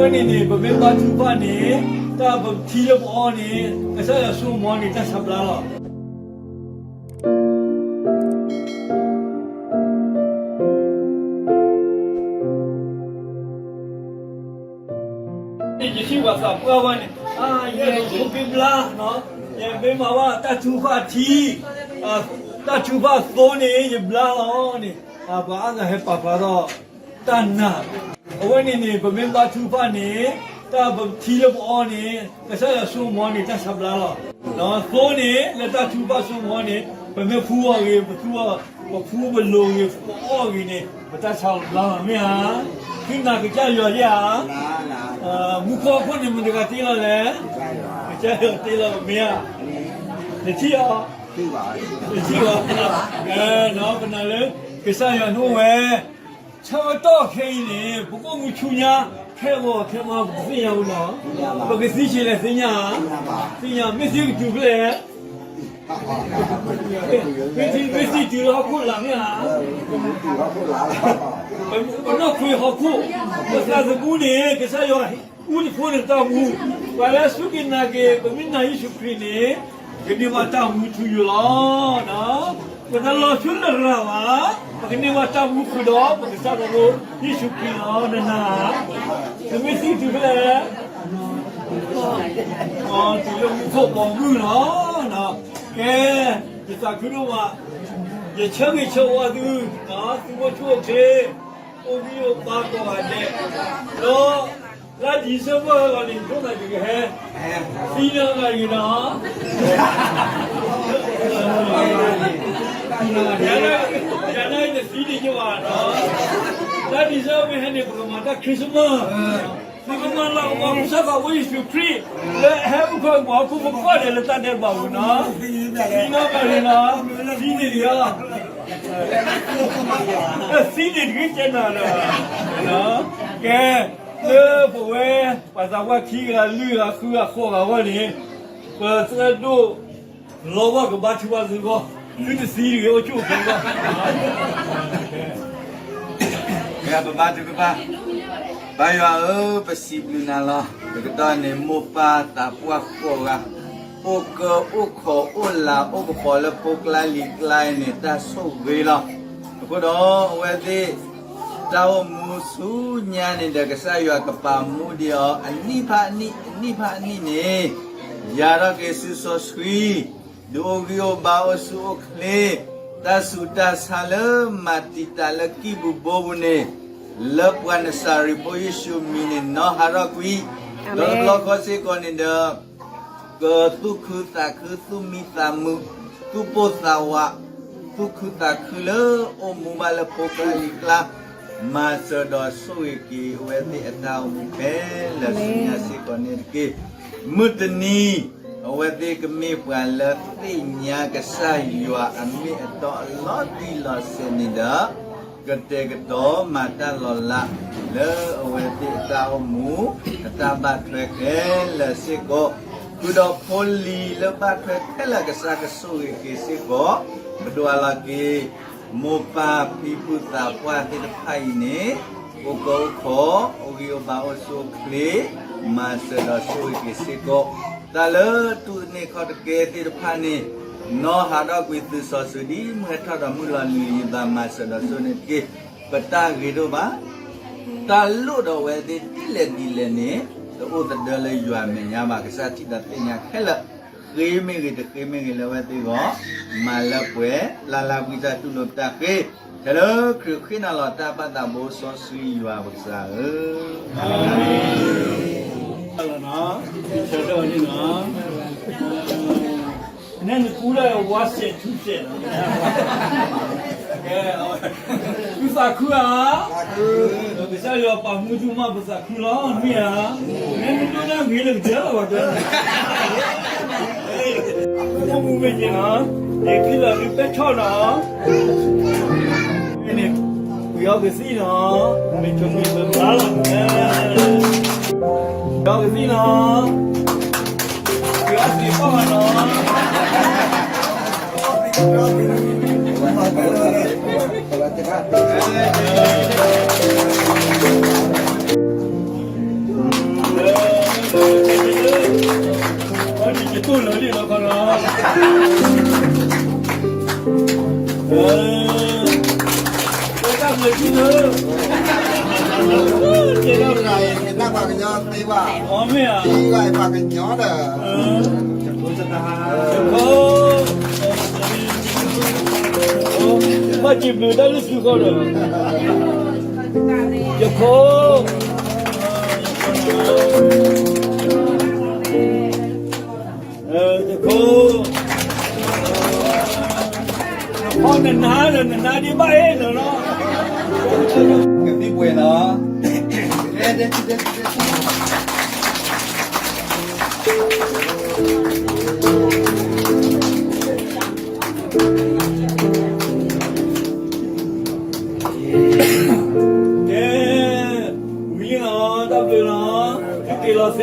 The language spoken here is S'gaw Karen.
အဝဲန့ၣ်န့ၣ် ပမ့ၢ်ဘါထုကဖၣ်န့ၣ် တၢ်ပထံလၢပအီၣ်န့ၣ် ကစၢ်ယွၤဆိကမိၣ်န့ၣ် တၢ်ဆါဘျါလီၤ. ယထံၣ်ပှၤသးပှၢ်ဝဲန့ၣ် ယဲဒိးဆိးက့ဘျါ, ယမ့ၢ်မၤဘၣ်တၢ်ထုကဖၣ်ထံ, တၢ်ထုကဖၣ်သိန့ၣ် ယဘျါလီၤန့ၣ်, ပှၤအါဂၤဟဲပာ်ဖျါထီၣ်တၢ်နာ်, အဝဲန့ၣ်န့ၣ် ပမ့ၢ်ဘါထုကဖၣ်န့ၣ် တၢ်ပထံလၢပအီၣ်န့ၣ် ကစၢ်ယွၤဆိကမိၣ်န့ၣ် တၢ်ဆါဘျါလီၤ. သိန့ၣ် လၢတၢ်ထုကဖၣ်ဆိကမိၣ်န့ၣ် ပမ့ၢ်ဖှူအီၤဂ့ၤ ပသူအီၤ, ပဖှူပလိၤဂ့ၤ ပအီၣ်ဂ့ၤန့ၣ် ပတၢ်ဆါဘျါလီၤ မ့ၢ်ဧါ. သုနာ်ကစၢ်ယွၤယဲဧါ. မူခိၣ်ဟီၣ်ခိၣ်န့ၣ် မတၤတဂၤတ့လီၤလဲၣ်. ကစၢ်ယွၤတ့လီၤ မ့ၢ်ဧါ. နထံၣ်အီၤ, နထံၣ်အီၤ, ပနာ်လၢ ကစၢ်ယွၤန့ၣ်အိၣ်ဝဲ ဆၢကတီၢ်ခဲအံၤန့ၣ် ပကအိၣ်မူဆူညါ ခဲဂီၤခဲမါ ပကသ့ၣ်ညါဝဲလီၤ. ပကသံဆံးလဲၣ်သ့ၣ်ညါဧါ. သ့ၣ်ညါ မ့ၢ်သံကတုၤဖဲလဲၣ်. မ့ၢ်သံတုၤလၢဟီၣ်ခိၣ်လာ်မ့ၢ်ဧါ. ပနီၢ်ခိဟီၣ်ခိၣ်, ပသးသမူန့ၣ် ကစၢ်ယွၤအူတဖိန့ၣ်တၢ်မူ, ပှၤလၢအစူၢ်က့ၤနာ်က့ၤ ပမ့ၢ်နာ်ယ့ၣ်ၡူးခရံာ်န့ၣ် ကန့ၢ်ဘၣ်တၢ်မူထူယိာ်လီၤ. ပတလီၤဆူလရာ်ဘၣ်, ပကန့ၢ်ဘၣ်တၢ်မူဃုာ်ဒီး ပကစၢ်သးဘိယ့ၣ်ၡူးခရံာ်လီၤ. နနာ်ဧါ. နမ့ၢ်သံတုၤဖဲလဲၣ်. တုၤလၢမူခိၣ်ပိာ်မုၣ်လီၤ. ကဲ, ယသးခုဒိၣ်မး, ယဆၢဂ့ၤဆၢဝါသု, သုအိၣ်ဆူၣ်အိၣ်ချ့, အိၣ်ဂံၢ်အိၣ်ဘါကိးဂၤဒဲး, ဒီး လါ December အဂီၢ်န့ၣ် ယဒိးသးတဂ့ၤဟဲ, သံလၢအဂၤတဂ့ၤနီၤ, ယၤန့ၣ်တသံတယိာ်ဘၣ်နီၤ, လါ December မ့ၢ်ဟဲန့ၣ် ပကမၤတၢ် Christmas, ပကမၤလၤကပီၤကစၢ်သးဘိယ့ၣ်ၡူးခရံာ် လၢအဟဲအိၣ်ခိးပှၤဟီၣ်ခိၣ်ဖိကိးဂၤဒဲးလၢတၢ်ဒဲးဘးပူၤနီၤ, သံလၢအဂၤတဂ့ၤနီၤ, သံန့ၣ်တဂ့ၤ, သံန့ၣ်တဂ့ၤကဲနၤလၢ, ကဲ, လၢပဝဲ ပှၤသးပှၢ်ခံဂၤလွံၢ်ဂၤဃုဂၤဃိးဂၤအဂီၢ်န့ၣ်, ပသရၣ်ဒိၣ်လီၤဘၣ်ကဘါထုကဖၣ်သုဂီၢ်, သုတသံတဂ့ၤ အိၣ်ဆူၣ်အိၣ်ချ့ဂီၢ်, ပဘါထုကဖၣ်, ပၢ်ယွၤဧၢ, ပစံးဘျုးနၤလီၤ. တကတီၢ်န့ၣ် မိၢ်ပၢ်သးပှၢ်ဃိးဂၤ အိၣ်ကၢအိၣ်ခိးအိၣ်လၤအိၣ်ကပီၤလၢဖိကျါလံၤကျါအံၤန့ၣ် တၢ်ဆိၣ်ဂ့ၤလီၤ. အဃိဒီးအဝဲသ့ၣ် တၢ်အိၣ်မူဆူညါန့ၣ်ဒီး ကစၢ်ယွၤကပာ်မူဒံးအီၤ အနံၣ်ဖးအနံၣ် အနံၣ်ဖးအနံၣ်န့ၣ် ယၤထီၣ်က့ၤဆူစီဆှံ, ဒုးအိၣ်ဂံၢ်အိၣ်ဘါအိၣ်ဆူၣ်အိၣ်ချ့, တၢ်ဆူးတၢ်ဆါလၢမၤတံာ်တာ်လၢကံၢ်ပူၤဘိပူၤန့ၣ်, လၢပှၤနစၤရ့းဖိယ့ၣ်ၡူးမံၤန့ၣ် နီၢ်ဟးထီၣ်ကွံာ်, ဒီးတဘျီဃီစ့ၢ်ကီးန့ၣ်ဒီး ကသူၣ်ခုသးခု သူၣ်မံသးမုာ်, သူၣ်ပိၢ်သးဝး, သူၣ်ခုသးခုလၢအိၣ်မူဘၣ်လၢဖိကျါလံၤကျါ, မၤစၢၤဒီးဆိၣ်ဂ့ၤက့ၤအဝဲသ့ၣ်အတၢ်အိၣ်မူခဲလၢာ်ဆူညါစ့ၢ်ကီးန့ၣ်တက့ၢ်. မုၢ်တနံၤ အဝဲသ့ၣ်ကမ့ၢ်ပှၤလၢသ့ၣ်ညါကစၢ်ယွၤအမ့ၢ်အတီအလီၤတံၢ်လီၤဆဲးန့ၣ်ဒီး ကတဲာ်ကတီၤမၤတၢ်လီၤလး လၢအဝဲသ့ၣ်အတၢ်အိၣ်မူ အတၢ်ဘၣ်ထွဲခဲလၢာ်စ့ၢ်ကီး, ဃုာ်ဒီးဖိလံၤလၢဘၣ်ထွဲခဲလၢာ် ကစၢ်ကဆိၣ်ဂ့ၤက့ၤစ့ၢ်ကီး, ပဒွးလီၤက့ၤ မိၢ်ပၢ်ဖံဖုသးပှၢ်သ့ၣ်တဖၣ်အံၤန့ၣ် အိၣ်ကၢအိၣ်ခိး အိၣ်ဂံၢ်အိၣ်ဘါအိၣ်ဆူၣ်အိၣ်ချ့, မၤစၢၤဒီးဆိၣ်ဂ့ၤက့ၤစ့ၢ်ကီး, တၢ်လၢတူၢ်သန့ၤခီၣ်တကဲသ့ၣ်တဖၣ်န့ၣ် နီၢ်ဟးထီၣ်ကွံာ်သုစီၤစုၤဒ်မုၢ်ဟဲထီၣ်ဒီးမုၢ်လီၤလံၤယံၤဘၣ် မၤစၢၤဒီးဆိၣ်န့ၣ်တက့ၢ်. ပတၢ်ဂ့ၤဒိၣ်ဘၣ် တၢ်လိၣ်ဒီးအဝဲသ့ၣ်ဒ်လဲၣ်ဒ်လဲၣ်န့ၣ် တအိၣ်သဒၢလၢယွၤအမဲာ်ညါဘၣ်. ကစၢ်ထံၣ်ဒီးသ့ၣ်ညါခဲလၢာ်, ဃ့မ့ၢ်ဂ့ၤ တဃ့မ့ၢ်ဂ့ၤလၢအဝဲသ့ၣ်အဂီၢ်, မၤလၢပှဲၤ လၢ်လၢ်ကွံာ်တၢ်တူၢ်လိာ်တၢ်ဃ့, ထဲလၢခရံာ်ဃ့နၤလီၤ တၢ်ဘၣ်သးဘိစီဆှံယွၤပကစၢ်ဧၢ. အၤမ့ၣ်. ဆၢထၢၣ်န့ၣ်လီၤ. နဲနကူလၢ one set two set လီၤ. ကဲ, သုသးခုဧါ. ကစၢ်ယွၤပာ်မူသုမး ပသးခုလီၤ မ့ၢ်ဧါ. နဲနဒိၣ်နၢ်ဂ့ၤလၢကတၢၢ်လီၤ ပှၤတၢ်, မူမ့ၢ်က့ၤလီၤ, ယခံလီၤဒုးပဲထီၣ်လီၤ. န့ၣ် ပှ့ၤအီကသံၣ်လီၤ, မ့ၢ်ဆိၣ်မ့ၢ်ပဘါလီၤ, ပှ့ၤအီကသံၣ်လီၤ, ပှ့ၤအီသံၣ်ပီၢ်လီၤ. အဝဲန့ၣ်ယတိၢ်လီၤလံလီၤခီလီၤ, တၢ်မုာ်ထံလၢ, တၢ်မုာ်ထံလၢ, တၢ်ပှၤကညီသ့ဘၣ်, အီမ့ၢ်ဧါ, တၢ်ပှၤကညီဒီး, ယခိၣ်, ဘၣ်စံးဘျုးတၢ်လုၢ်ထူဃီဒီး, ယခိၣ် ယခိၣ်, နနါဒီးနနါဒံးဘၣ်အ့ၣ်နၤလီၤ, ကသံၣ်ပှဲၤလီၤ, ကဲ, ဝံၤလံလီၤ, တၢ်ဘျုးလီၤ, သုက့ၤလီၤသ့လံ.